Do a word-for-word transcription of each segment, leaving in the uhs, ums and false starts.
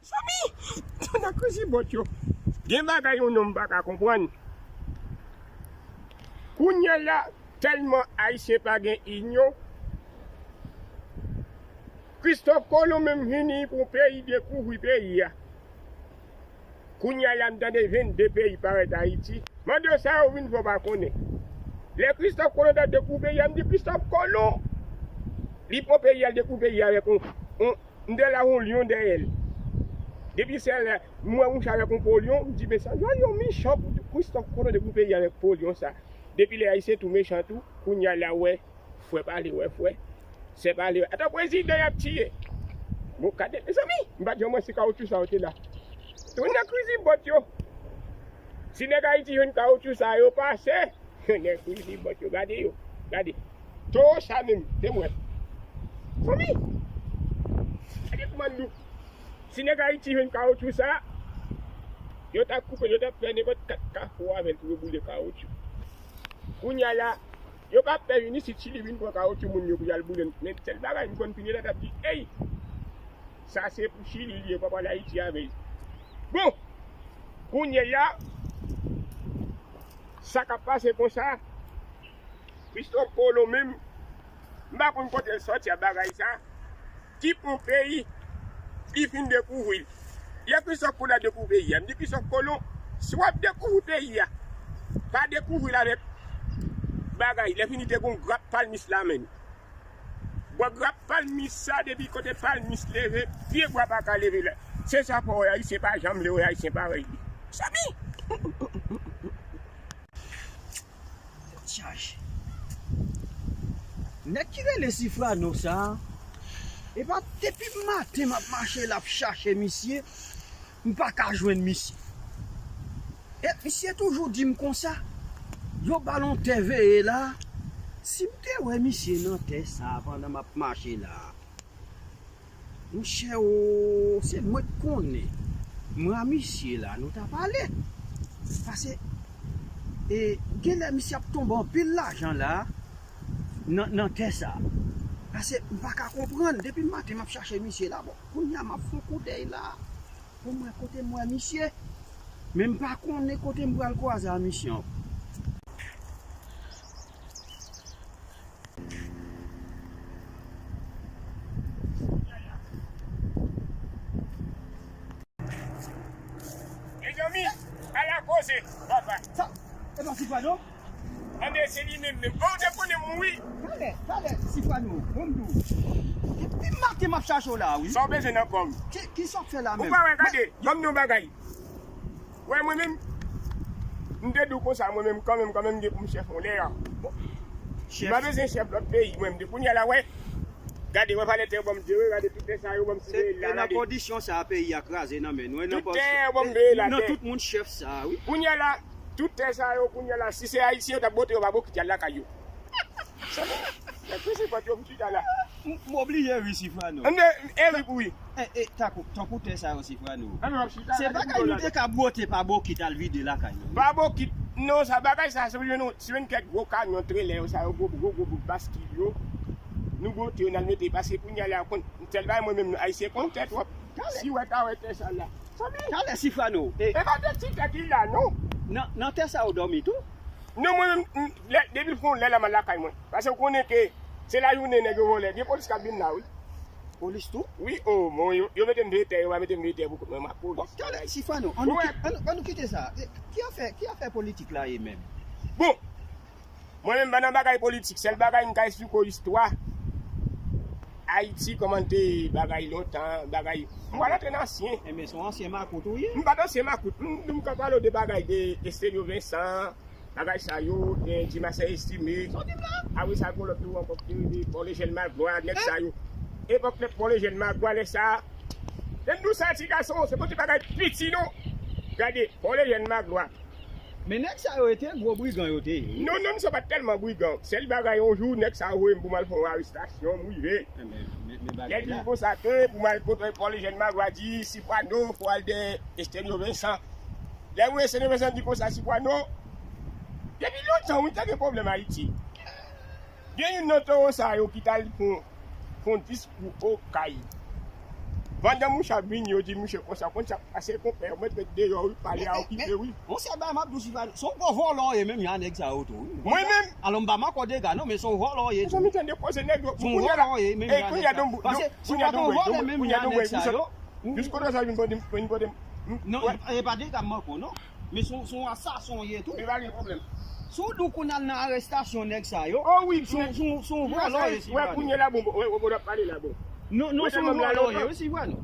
Fanmi! Nan kriz bòt yo. Gen bagay yon nonm pa ka konprann. Kounye a la, tèlman Ayisyen pa gen inyon, Kristòf Kolon menm vini pou peyi, dekouvri peyi a. Kounye a la, m tande vennde peyi parèt Ayiti. Mande w sa yo vin fè w pa konnen. Lè Kristòf Kolon t ap dekouvri peyi a, m di Kristòf Kolon, li pran peyi a, l dekouvri peyi a avèk yon, yon, m te la yon lyon dèyè l. Depi sèl la, m wè yon cha avèk yon po lyon, m di, men sa, yon lyon mechan pou Kristòf Kolon dekouvri peyi a avèk po lyon sa. Depi lè Ayisyen tou mechan tou, kounye a la, wè, frè pale, wè, frè. Sè pale, wè. Ata prezidan y ap tiye. Bon, gade, mezanmi, m pa t janm wè se kawotchou sa yo te la. Tounen kriz bòt yo. Si nèg Ayiti jwenn kawotchou sa yo pase, nèg kriz bòt yo, gade yo, gade. Toro sa menm, se mwen. Fanmi, gade kouman nou. Si nèg Ayiti jwenn kawotchou sa, yo ta koupe, yo ta fè nenpòt kat kafou avè l pou yo boule kawotchou. Kounye a la, yo pa pè vin isit Chili vin pran kawotchou moun yo pou y al boule. Men sèl bagay, m konn Pineda t ap di, ey, sa se pou Chili li ye, pa pale Ayiti avè l. Bon, kounye a, sa k ap pase konsa, Kristòf Kolon menm, m pa konn kote l sòti a bagay sa. Ki pran peyi, li fin dekouvri l. Lè Kristòf Kolon dekouvri peyi a, m di Kristòf Kolon, si w ap dekouvri peyi a, pa dekouvri l avèk bagay. Lè fini te gon grap palmis la menm. Bò grap palmis sa, depi kote palmis leve, pye bwa pa ka leve la. Se sa fè w wè Ayisyen pa janm vle wè Ayisyen parèy li. Sòti! Tèt chaje. Nèg ki rele Sifrano sa, epa depi maten m ap mache l ap chache misye, m pa ka jwenn misye. E misye toujou di m konsa, yo ba l yon tè veye la. Si m te wè misye nan tè sa pandan m ap mache la, monchè o, se mwen k konnen. Mwen a misye la, nou ta pale. Pase, e, genlè misye ap tonbe anpil lajan la, nan, nan tè sa. Pase, m pa ka konprann. Depi maten, m ap chache misye la. Bon, kounye a, m ap fè yon koudèy la. Pou m wè kote m wè misye. Men m pa konnen kote m pral kwaze a misye ankò. Mezanmi, ala koze, papa. Sa, e pa Sifrano? Anben, se li menm menm. Oh, ou te konnen m, wi. Talè, talè, Sifrano, bon m di w. Depi maten m ap chache w la, wi. Sa w bezwen nan kò m? Ki, ki sa w fè la menm? Ou pa wè, gade, ban m di w yon bagay. Wè, mwen menm, m te di w konsa, mwen menm, kanmenm, kanmenm, m gen pou m chèf yon lè a. Bon. M pa bezwen chèf lòt peyi, mwen, m di kounye a la, wè. Gade, wè, palè tè yo ban m jere, gade, tout tè sa yo ban m siveye la, gade. Se nan kondisyon sa a peyi a kraze nan men nou, e nan tout tè yo ban m veye la, nan tout moun chèf sa a, wi. Kounye a la, tout tè sa yo, kounye a la, si se Ayisyen yo t ap bote yo pa bokit y al lakay yo. Sa bon? Nèg peze pòt yo m chita la. M, m oblije ri Sifrano. Anben, e ri pou ri. E, e, tankou, tankou tè sa yo Sifrano. Anben, m ap chita la. Se bagay nou te ka bwote pa bokit al vide lakay nou. Pa bokit, non, sa bagay sa, se pou nou, si yon kèk gwo kamyon, trelè yo, sa yo, gwo, gwo, gwo, gwo baskil yo, nou bwote yo, n al mete, pase kounye a la, konn, sèl bagay mwen menm, Ayisyen konn tè twòp. Si wè ta wè tè sa la. Talè Sifrano. E pa de ti tèt li la, non. Nan, nan tè sa ou dòmi tou? Non, mwen menm, m, lè, depi l fè yon lè la, m al lakay mwen. Pase ou konnen ke se lajounen nèg yo vòlè. Gen polis k ap vin la, wi. Polis tou? Wi, o, bon, yo, yo mete m veye tè, yo pa mete m veye tè pou kont mwen, m ap polis. Bon, talè Sifrano, an nou kite sa. E, ki afè, ki afè politik la ye menm? Bon, mwen menm, m pa nan bagay politik, sèl bagay m ka esplike w istwa Ayiti, kòman te bagay lontan, bagay. M pral antre nan ansyen. Enben, se yon ansyen makout ou ye? M pa t ansyen makout. M, m ka pale w de bagay de Estelio Vincent, bagay sa yo, de Dimasè Estime. Sa w di m la? Apre sa, gon lòt tou ankò ki te rele Paul Eugène Magloire, nèg sa yo. Epòk nèg Paul Eugène Magloire, nèg sa. Lè m di w sa, ti gason, se pou ti bagay piti, non. Gade, Paul Eugène Magloire. Men nèg sa yo te gwo brigan yo te ye, wi. Non, non, misye pa t tèlman brigan. Sèl bagay, yon jou, nèg sa yo voye m pou m al fè yon arestasyon, m rive. Enben, men, men bagay la. Lè l di m konsa ke pou m al kontre Paul Eugène Magloire di Sifrano, fò w al dèyè Estelio Vincent. Lè m wè Estelio Vincent di konsa Sifrano, depi lontan, wi, te gen pwoblèm Ayiti. Gen youn nan towo sa yo ki t al fè yon, fè yon diskou Okay. Pandan mouche ap vini, yo di mouche konsa, konsa, pase konpè, yo mèt met deyò, wi, pale a okipe, wi. Monchè, bay m ap di w, Sifano, se yon gwo vòlò w ye menm jan nèg sa yo tou, wi. Mwen menm? Alò, m pa manke w dega, non, men se yon vòlò w ye tou. Mezanmi, tande koze nèg yo. Se yon vòlò w ye menm jan nèg sa yo. Paske si w pa t yon vòlè menm jan nèg sa yo, Jis kote sa vin pote m, vin pote m. Non, e pa dega m manke w, non. Men se yon, se yon asasen w ye tou. Men pa gen pwoblèm. Si w di w konn al nan arestasyon nèg sa yo, oh wi, se yon, se yon, se yon vòlò w ye, Sifano. Wè, kounye la, bon, bon, wè, wè, wè, pale la, bon. Non, non, se yon vòlò w ye, wi, Sifano.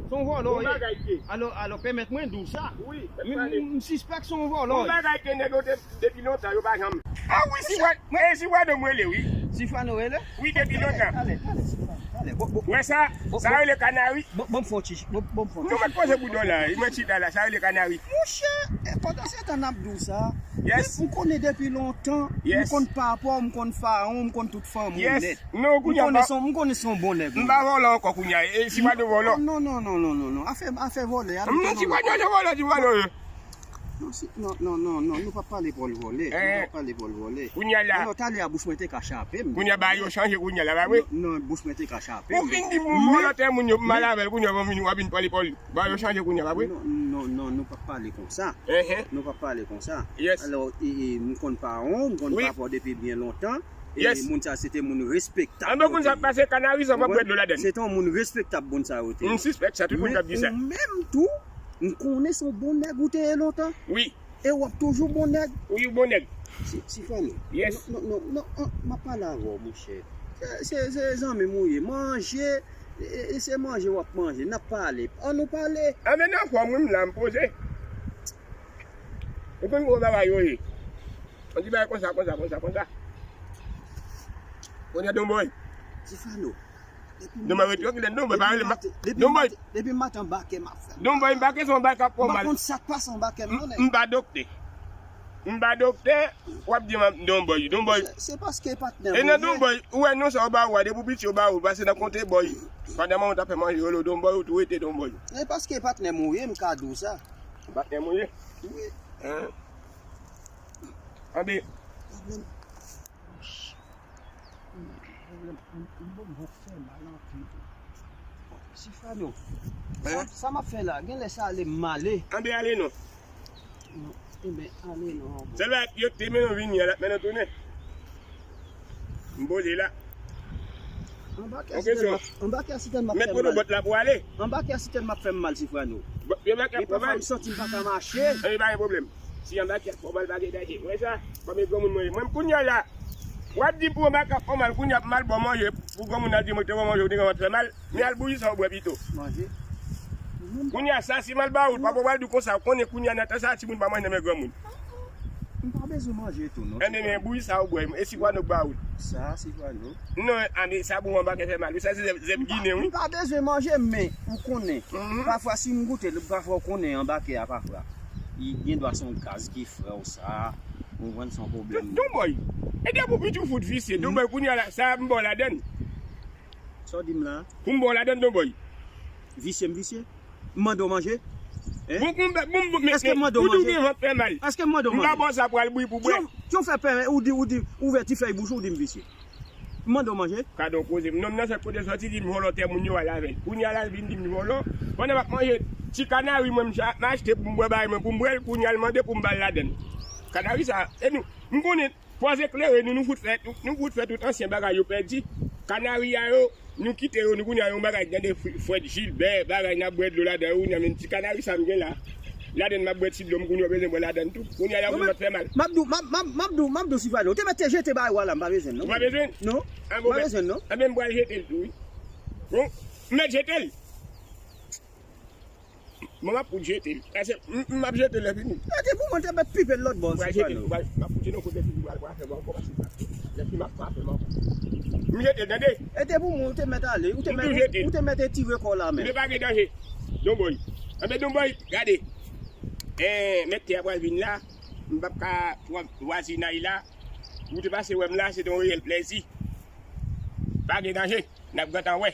Se yon vòlò w ye. Alò, alò, pèmèt mwen di w sa. Wi, m, m, m sispèk se yon vòlò w ye. Yon bagay ke nèg yo te, depi lontan, yo pa janm. Ah wi, Sifano, e Sifano m rele, wi. Sifano rele? Wi, depi lontan. Talè, talè, Sifano, talè. Bon, bon, wè sa? Bon, sa rele kanari. Bon, bon, fon ti, bon, bon, fon ti. Nou mèt poze boudon la, li mèt chita la, sa rele kanari. Monchè, e pandan se tan n ap di w sa, yes, m konnen depi lontan, yes, m konn papa w, m konn faron, m konn tout fanmi w nèt. Non, kounye a m konnen se yon, m konnen se yon bon nèg. M pa vòlò ankò kounye a, e si m pa de vòlò. Non, non, non, non, non, non. Afè, afè vòlè a, non, ti pa vòlò, ti vòlò. Non, si, non, non, non, non, nou p ap pale Pòl vòlè. Nou p ap pale Pòl vòlè. Kounye a la. Alò, talè a bouch mwen te ka chape m. Kounye a ba yo chanje kounye a la, pa vre? Non, non, bouch mwen te ka chape m. Ou vin di m yon lòt moun yo mal avè l, kounye a w vin, w ap vin pale Pòl. Ba yo chanje kounye a, pa vre? Non, non, non, nou p ap pale konsa. Nou p ap pale konsa. Yes. Alò, e, e, m konn paran w, m konn papa w depi byen lontan. E, yes, moun sa se te moun respektab. Anben, moun sa pase kanari san pran bwè dlo ladann. Se te yon moun respektab, moun sa yo te ye. M sispèk sa, tout moun k ap di sa. Men ou menm tou, m konnen se yon bon nèg ou te ye lontan. Wi. E w ap toujou bon nèg. Wi, ou bon nèg. Si, Sifano. Yes. Non, non, non, non, m ap pale avè w, monchè. Se, se, se zanmi m ou ye. Manje, e, e se manje w ap manje. N ap pale. Ann nou pale. Anben, nan fòm, wi, m la, m poze. Ou konn gwo bagay yo ye. Yon ti bagay konsa, konsa, konsa, konsa. Kounye a Don Boy. Sifano. Depi maten, depi maten, depi maten, depi maten anba kè m ap fè m mal. Don Boy, anba kè se yon bagay k ap fè w mal. M pa konn sa k pase anba kè m, non, nèg. M pa doktè. M pa doktè, w ap di m Don Boy, Don Boy. Se, se paske patnè m ou ye. E nan Don Boy, ou wè non sa yo ba ou a, depi w piti yo ba ou, pase nan konte Boy. Pandan manman w t ap fè manje, yo rele w Don Boy, ou tou rete Don Boy. E paske patnè m ou ye, m ka di w sa. Patnè m ou ye? Wi. Hein? Anben. Pwoblèm. Pwoblèm, m, m, m, m fè mal anpil. Sifano, sa, sa m ap fè la, genlè sa ale m male. Anben ale non. Non, enben, ale non, bon. Sèl bagay, yo te mennen w vini a, l ap mennen w tounen. M poze la. Anba kè sitèn m ap, anba kè sitèn m ap fè m mal. Met pran bòt la pou ale. Anba kè sitèn m ap fè m mal, Sifano. E pafwa m santi m pa ka mache. Anben, pa gen pwoblèm. Si anba kè ap fè w mal, pa gen danje. Wè sa? Kòm e granmoun mwen ye. Mwen, kounye a la, w ap di pou anba kè ap fè w mal, kounye a ap mal ba w manje, pou granmoun nan di mwen te ba w manje, ou te gentan fè mal. Men al bouyi sa w bwè pito. Manje. Kounye a sa, si m al ba w, papa w pral di w konsa, ou konnen kounye a nan tan sa, timoun pa manje nan men granmoun. M pa bezwen manje tou, non. Enben, men bouyi sa w bwè, e Sifano k ba ou l. Sa, Sifano. Non, anben, sa pou anba kè fè mal. Sa se zèb, zèb ginen, wi. M pa bezwen manje, men, ou konnen. Pafwa, si m goute l, pafwa, ou konnen anba kè a, pafwa. Li gen dwa se yon gaz ki frè w sa, ou konprann, se yon pwoblèm. Don Boy, e depi w piti w fout visye, Don Boy, kounye a la, sa m ba w ladann. Sa w di m la? Pou m ba w ladann, Don Boy. Visye m visye? M mande w manje? Hein? Bon, bon, bon, bon, men, èske m mande w manje? Ou di w gen vant fè mal. Èske m mande w manje? M pa ba w sa pou al bouyi pou bwè. Ki w, ki w fè pè, ou di, ou di, ouvè ti fèy bouch ou, ou di m visye. M mande w manje? Gadon koze. Nonm nan sèt kote sòti, di m vòlò tè moun yo al avè l. Kounye a la, l vin di m vòlò. Pandan m ap manje ti kanari, mwen, m achte pou m bwè, bay mwen pou m bwè l, kounye a l mande pou m ba l ladann. Kanari sa, e nou, m konnen Fòs eklere nou, nou fout fè, nou fout fè tout ansyen bagay yo pèdi. Kanari a yo, nou kite yo, nou kounye a yon bagay tande Fr-, Frèd Jilbè, bagay n ap bwè dlo ladan yo, kounye a menm ti kanari sa m gen la. Ladann m ap bwè ti dlo m, kounye a w bezwen bwè ladann tou. Kounye a la w vin mèt fè mal. M ap di w, m ap, m ap, m ap di w, m ap di w Sifano, ou te mèt te jete bagay ou a la, m pa bezwen l non. Ou pa bezwen l? Non. M pa bezwen l non. Anben m pral jete l tou wi. Bon, m mèt jete l. Bon, m ap fout jete l. Paske m, m ap jete l lè fini. Mete pou mwen te mèt pipe l lòt bò, Sifano. M ap fout jete l, m ap fout jete l, kote fini, m pral kwape m ankò, paske lè fini m ap kwape m ankò. M jete l, tande? E te pou mwen, ou te mèt ale, ou te mèt, ou te mèt etire kò w la menm. Ebyen pa gen danje. Don Boy. Anben Don Boy, gade. Eh, mèt tè a pral vin la. M p ap ka vwazinay la. Ou te pase wè m la, se te yon reyèl plèzi. Pa gen danje. N ap gentan wè.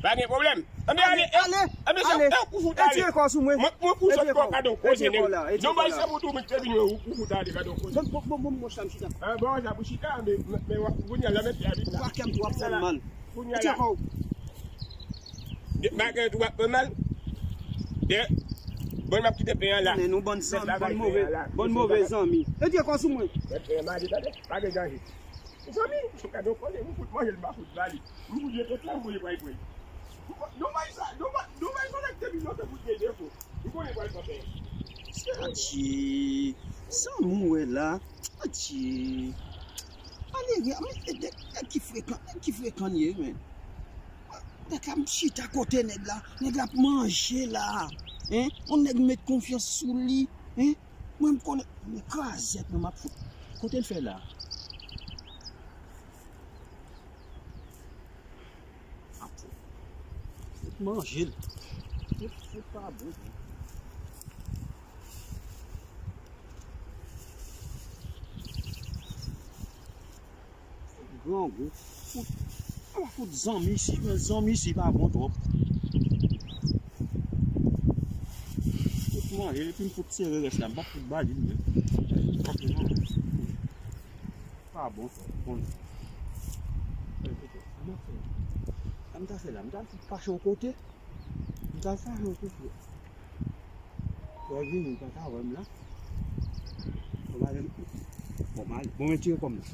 Pa gen pwoblèm. Anben ale, ale, ale, ale. Ou fout ale. Etire kò w sou mwen. Mwen, mwen pou sot kò, gadon koze nèg. Don Boy, se pou tou, mwen te vin wè ou, ou fout ale, gadon koze. Bon, bon, bon, bon, bon, sa m chita. Ah, bon, sa pou chita, men, men, men, kounye a la, mèt tè a vin la. Ou pa kè m tou ap fè m mal. Kounye a la. Etire kò w. Malgre tou w ap fè mal. Bon, m ap kite pen an la. Men nou bann zanmi, bann move, bann move zanmi. Retire kò sou mwen. Mèt pen an male, tande. Pa gen danje. Zanmi, gade yon kote, m fout manje l, m pa fout ba li. M fout jete pen, m voye pral pran. Nou bay sa, nou bay, nou bay sa nèg depi lontan pou l gen defo. Nou konnen pral pran pen. Adje, zanmi w wè la. Adje. Ale, nèg, nèg ki frekan, nèg ki frekan ye, men. Nèg la, m chita kote nèg la. Nèg la ap manje la. Hein? Yon nèg m met konfyans sou li. Hein? Mwen, m konnen. Men krazèt, mwen, m ap fout. Kote l fè la? M ap fout. Fout manje l. Fout, fout pa bon. Grangou. Fout, fout zanmi isi, men zanmi isi pa bon twòp. Fout manje l, epi m fout sere rès la, m pa fout ba li l menm. Pa bon twòp, bon. Sa m ta fè la, m ta fout fache yon kote. M ta fache yon kote. Lè vini, m pa ka wè m la. Bon, m ale, bon, m ale. Bon, men tire kò m la.